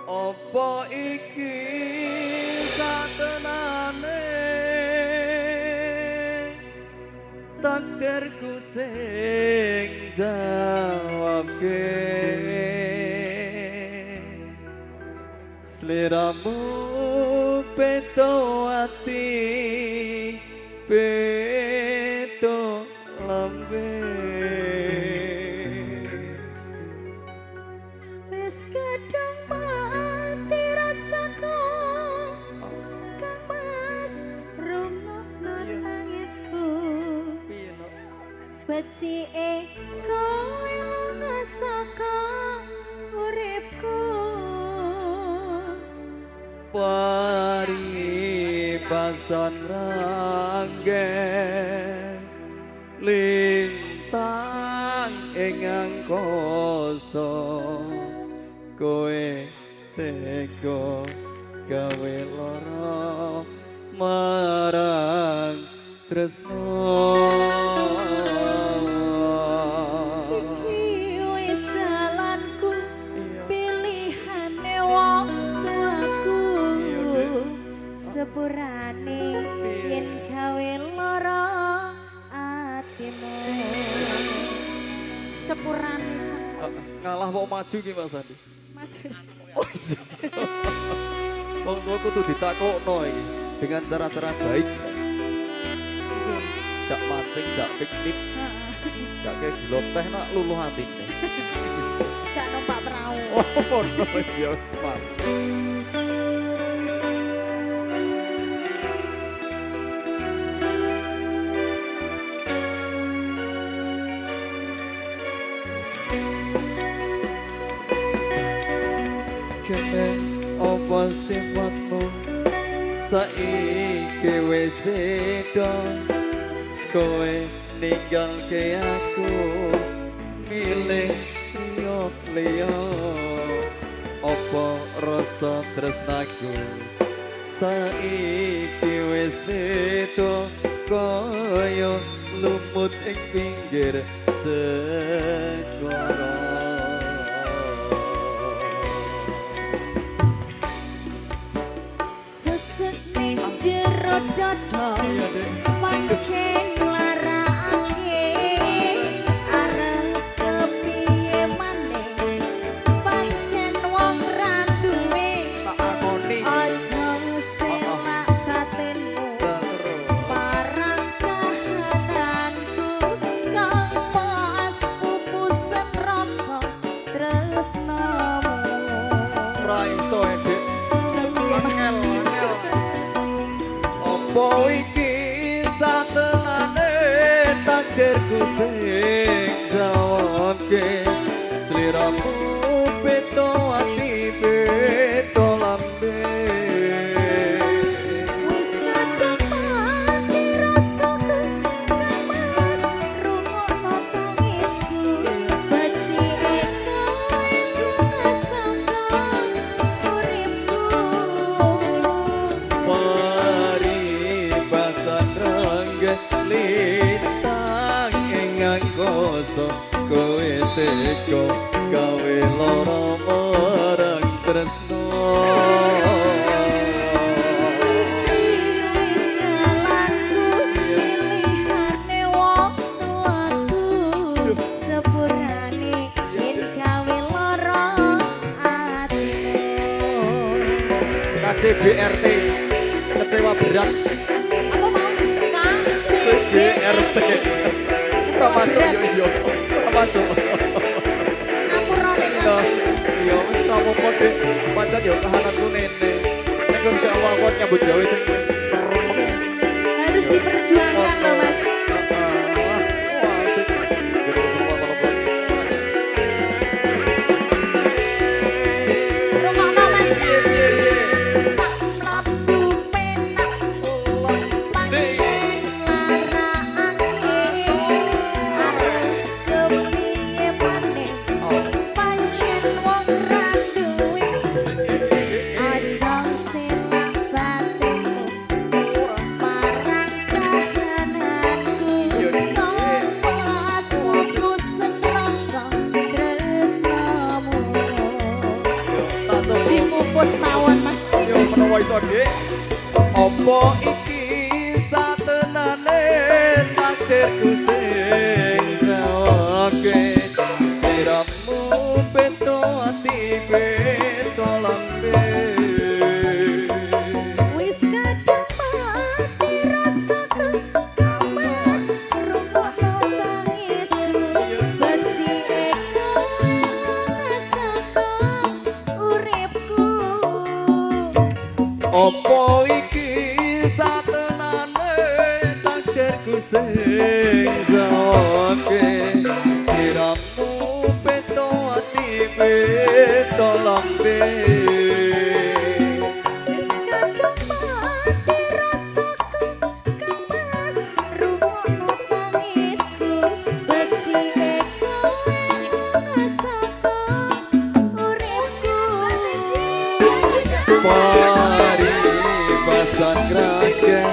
Apa iki satenane takdirku sing jawabke? Sliramu peto ati, peto lambe. Wis kadung mati rasaku, Kang Mas, rungokno tangisku. Piye, Nok? Becike kowe lunga saka uripku. Paribasan rangge lintang ing angkasa, kowe tega gawe lara marang tresno. Iki wis dalanku, pilihane wong tuaku. Iya, Dek. Sepurane yen gawe lara atimu. Sepurane. Ngalah mau maju ki, Mas Andi. Maju. Oh iya. Wong tua kudu ditakokno iki dengan cara-cara baik. Jak mancing, jak piknik, jak kayak gula teh nak luluh atine. Jak numpak perahu. Oh, ono ya wis, Mas. Kene apa sifatmu saiki wis beda, kowe ninggalke aku milih liya liya. Apa rasa tresnaku saiki wis beda, kaya lumut ing pinggir segara? Sesek ning jero dada. Iya, Dek. Pancen nglarakake, arep kepiye maneh, pancen wong ra duwe. Tak akoni. Aja selak batinmu Lah, terus. marang kahananku. Kang Mas, pupusen rasa tresnamu. Ra iso, Dek. Angel, angel. Apa iki satenane takdirku sing jawabke? Sliramu peto ati, peto lambe. Wis kadung mati rasaku, Kang Mas, rungokno tangisku. Becike kowe lunga saka uripku. Paribasan rangge lintang ing angkasa, kowe tega gawe lara marang tresno. Iki wis dalanku, pilihane wong tuaku. Sepurane yen gawe lara atimu. KCBRT kecewa berat. Apa mau? CBRT kita masuk yo yo, kita masuk. Ngapurane. Iya. Kang. Iya, wis ra apa-apa, Dik. Pancen yo kahananku nene. Nek kon sik awak nyambut gawe sing Harus diperjuangkan loh, Mas. Heeh. Wah, asik. Gede semua kalau buat. Rungokno, Mas. Piye piye piye. Sesak mlebu penak, pancen nglarakake, arep kepiye maneh, Oh. pancen wong ra duwe. Aja selak batinmu. Dipupus mawon, Mas. Yo menawa iso, Dik. Apa iki satenane takdirku sing sawake? Sliramu beda ati, beda lambe. Wis kadung pati rasaku, Kang Mas, rungokno tangisku. Becike kowe saka uripku. Apa iki satenane takdirku sing sawake? Sliramu beda ati, beda lambe. Wis kadung pati rasaku, Kang Mas, rungokno tangisku. Becike kowe saka uripku. Paribasan gragel.